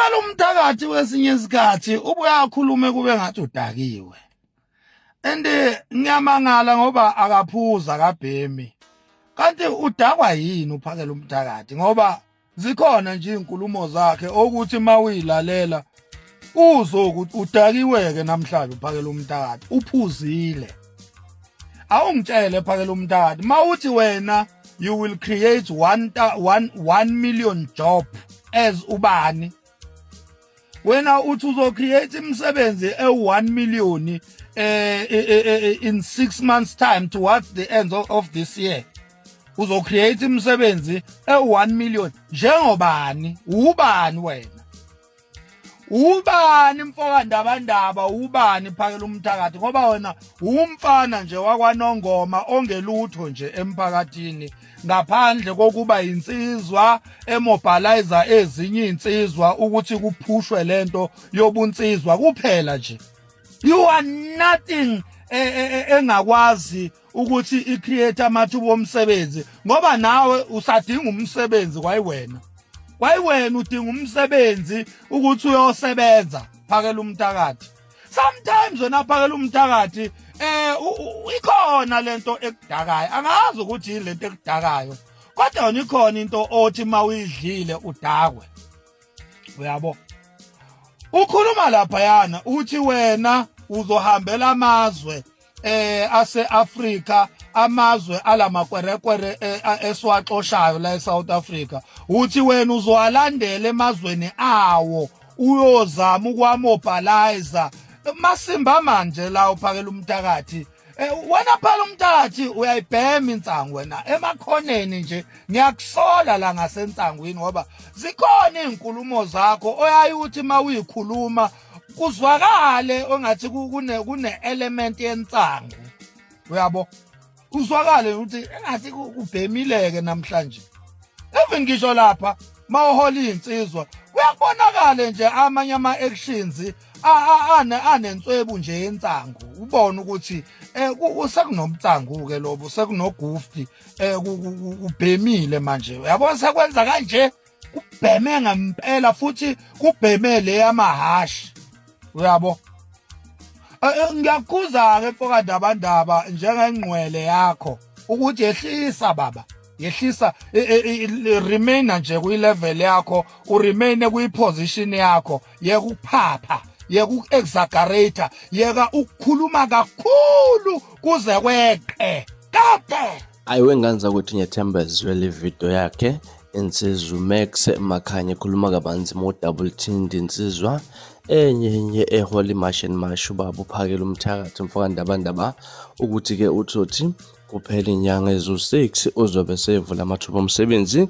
Uphakela umthakathi kwesinye isikhathi ubuye akhulume kube ngathi udakiwe. And ngiyamangala ngoba akaphuza akabhemi. Kanti udakwa yini uphakela umthakathi ngoba zikhona nje izinkulumo zakhe okuthi mawuyilalela uzokuthi udakiweke namhlanje uphakela umthakathi uphuzile. Awungitshele phakela umthakathi mawuthi wena you will create 1 million job as ubani wena uthi uzocreate imisebenzi ewu-1 million in 6 months time towards the end of this year uzocreate imisebenzi ewu-1 million njengobani ubani wena ubani mfoka ndabandaba ubani phakela umthakathi ngoba wena umfana nje wakwanongoma ongelutho nje emphakathini ngaphandle kokuba insizwa emobilizer ezinye insizwa ukuthi kuphushwe lento yobunsizwa kuphela nje. You are nothing engakwazi ukuthi icreate amathuba omsebenzi ngoba nawe usadinga umsebenzi kwayiwena kwayiwena udinga umsebenzi ukuthi uyosebenza phakela umthakathi. Sometimes wena phakela umthakathi ikhona lento ekudakayo, angazi ukuthi yini lento ekudakayo, kodwa yona ikhona into othi mawuyidlile udakwe. Uyabo, ukhuluma lapha yana uthi wena uzohambela amazwe ase-Afrika, amazwe alamakwerekwere esiwaxoshayo la eSouth Africa, uthi wena uzowalandela emazweni awo uyozama ukwamobilizer masimba manje la uphakela umthakathi. Wena phela umthakathi uyayibhema insangu wena emakhoneni nje, ngiyakusola la ngasentsangwini ngoba zikhona izinkulumo zakho oyaye uthi mawuyikhuluma kuzwakale ongathi kune element yensangu. Uyabo, uzwakale ukuthi engathi kubhemileke namhlanje. Even ngisho lapha mawuhola insizwa kuyabonakala nje amanye ama actions anenswebu nje yensangu, ubone ukuthi sekunomtsangu ke lobo, sekunogoofy, kubhemile manje. Uyabona sekwenza kanje kubheme ngempela futhi kubheme le yamahashi. Uyabo, ngiyakhuza ke mfoka Ndabandaba njengengqwele yakho ukuthi yehlisa baba, yehlisa, remain nje kwi level yakho, uremain kwi position yakho, yeka ukuphapha, yeka uku-exaggerate, yeka ukukhuluma kakhulu kuze kweqe kade. Ayi wengane zakwethu, ngiyathemba zwele ividiyo yakhe insizwa Max Makhanya ekhuluma kabanzi mo-double tint, insizwa enye enye ehola iMarch and March, ubaba uphakela umthakathi mfoka Ndabandaba, ukuthi-ke uthothi kuphela inyanga eziwu-6 uzobe sevula amathuba omsebenzi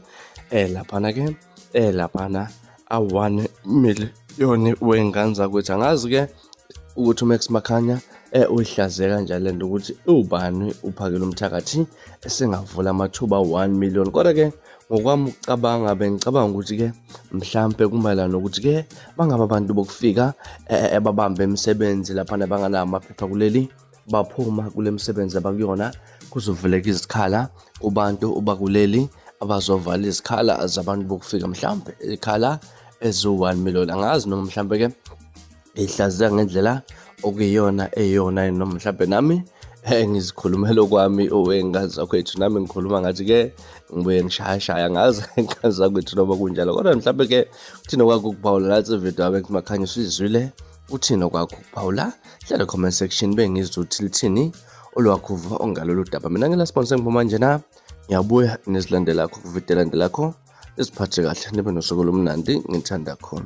laphana-ke laphana a-1 million wengane zakwethu. Angazi-ke ukuthi uMax Makhanya uyihlaziye kanjani lento ukuthi ubani uphakela umthakathi esengavula amathuba 1 million, kodwa-ke ngokwami ukucabanga bengicabanga ukuthi-ke mhlampe kumayelana nokuthi-ke bangabe abantu bokufika babambe imisebenzi laphana banganawo amaphepha kuleli, baphuma kule misebenzi abakuyona, kuzovuleka izikhala kubantu bakuleli abazovala izikhala zabantu bokufika, mhlampe ikhala eziwu-1 million. Angazi noma mhlampe-ke ihlaziya ngendlela okuyiyona eyona noma mhlampe nami ngizikhulumela okwami owey'ngane zakwethu, nami ngikhuluma ngathi-ke ngibuye ngishayashaya, ngazi ngane zakwethu noma kunjalo, kodwa mhlampe-ke uthini okwakho ukuphawula nathi ividiyo abe Makhanya usuyizwile, uthini okwakho ukuphawula? Hlala comment section bengizwe ukuthi lithini olwakho uvo ongalolu daba. Mina ngila sponsor ngiphuma njena, ngiyabuya nezilandelakho kuvidiyo elandelakho. Iziphathe kahle, nibe nosuku olumnandi, ngithanda khona.